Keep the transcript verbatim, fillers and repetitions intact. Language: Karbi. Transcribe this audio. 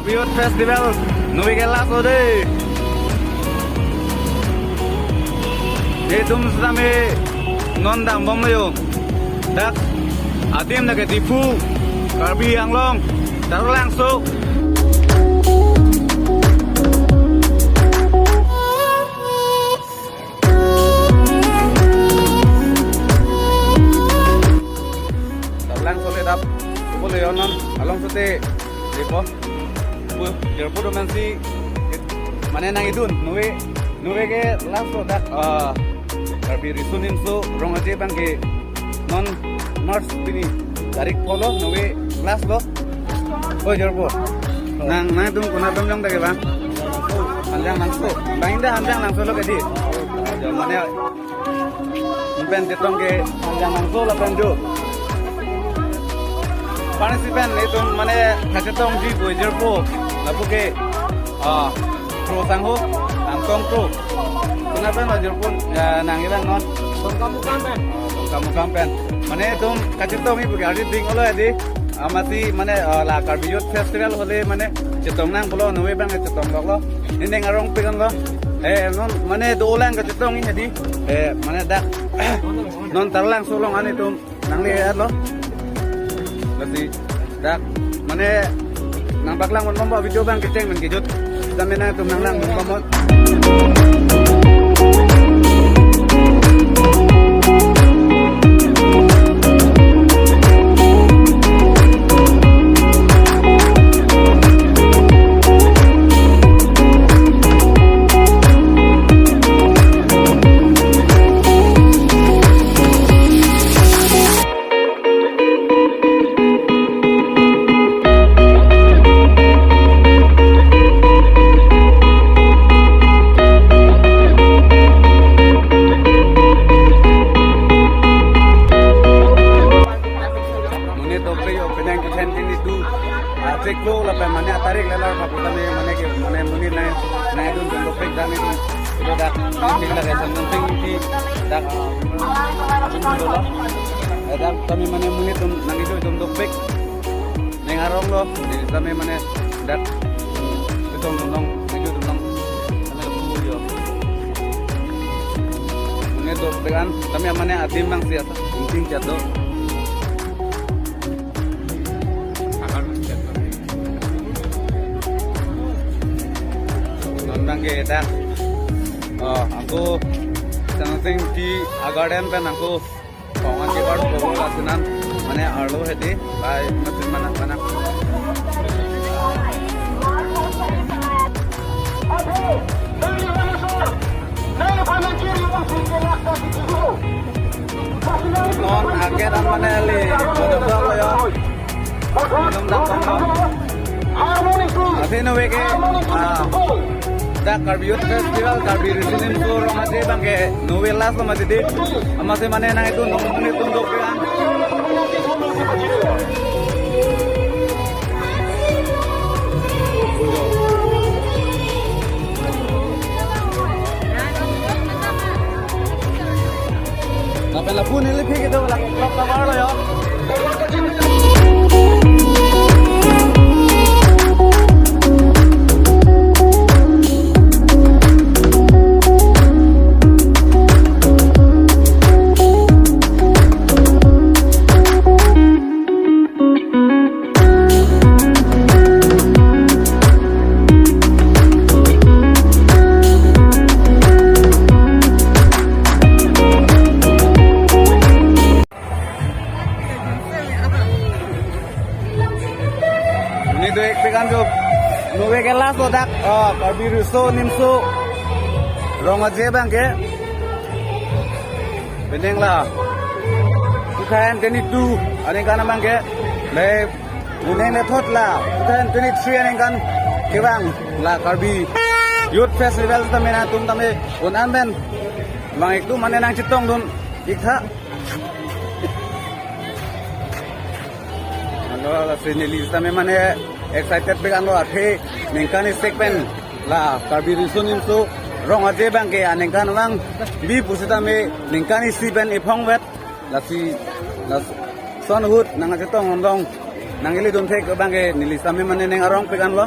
Youth Festival nove ke last ode. Itum sitame non dambomlo yo. Dak adim lake Diphu, Karbi Anglong, Taralangso. Taralangso le dap, kupo le yo non, along sote, lepo, pu, jerpo do mansi, mane nangkedun, nove, nove ke last lo dak, ah, Karbi Riso Nimso Rong Aje abang ke, non March pini, tarik polo, nove last lo, oi jerpo. Nang, nangtum konat atum jong ta ke bang? Hamjanglangso. Bang inda Hamjanglangso lo ke di. Jong mane pen chetong ke Hamjanglangso lapen jo. Participant itum mane kachetongji pu jerpo. Lapu ke, ah, Kro Sangho, Angtong Kro. Konat pen lo jerpo, ya, nang ilang non. Tongkamukam pen. Tongkamukam pen. Mane itum kachetongji pu ke ari ding olo adi. Amatsi mane, ah, la Karbi Youth Festival hole mane chetong nang pulo, nove abang chetong loklo. Nening arongpik lo. Eh, non mane dolang kachetongji adi. Eh, mane dak non Taralangso along an itum nangle-etlo. Lasi dak mane nangpaklang bomba video abang kecheng men kejut. Sitame nangtum nanglang bomba. Monit dopik yo penang kesen kini tu, ah, cheklo lapen mane atarik lelar kapu kami mane ke mane monit nai, nai dun dun dopik dang itu. Sudah dak, ini lagi seneng ting di dak, ah, dolo. Eh, dak kami mane monit dun nang itu dun dopik. Neng aronglo, di kami mane dak, ketong dun nong, itu dun nong. Kami dak bumbu yo. Monit dopik an, kami mane adim bang siasa, inting jatuh. Non abang ke dak. Oh, angko seneng ting di agarden pen angko. Kongan ke baru kobol asinan mane arlo hedi, bai masin mana mana. Non agen an mane li, bodo bodo yo. Belum datang, non. Ase nove ke, ah, dak Karbi Youth Festival, Karbi Riso Nimso Rong Aje abang ke nove last lo mati di. Amatsi mane nang itu nong monit dun dopik an. Lapen lapu neli phi kedo la klok kabar lo yo. Monit do-ik pekan jo. Nove ke last lo dak. Oh, Karbi Riso Nimso Rong Aje abang ke. Penang la two thousand twenty-two aningkan abang ke. Lai penang le thot la two thousand twenty-three aningkan kevang la Karbi Youth Festival tame nangtum tame un-an pen vang-ik tu mane nangchetong dun-ik tha. Alo, lasi neli sitame mane excited pik anlo, athe ningkan isi pen la Karbi Riso Nimso Rong Aje abang ke aningkan vangbi pusitame ningkan isi pen iphong vet. Lasi lason ahut nangchetong ongdong. Nang ili dun thek abang ke neli same mane neng arong pik anlo.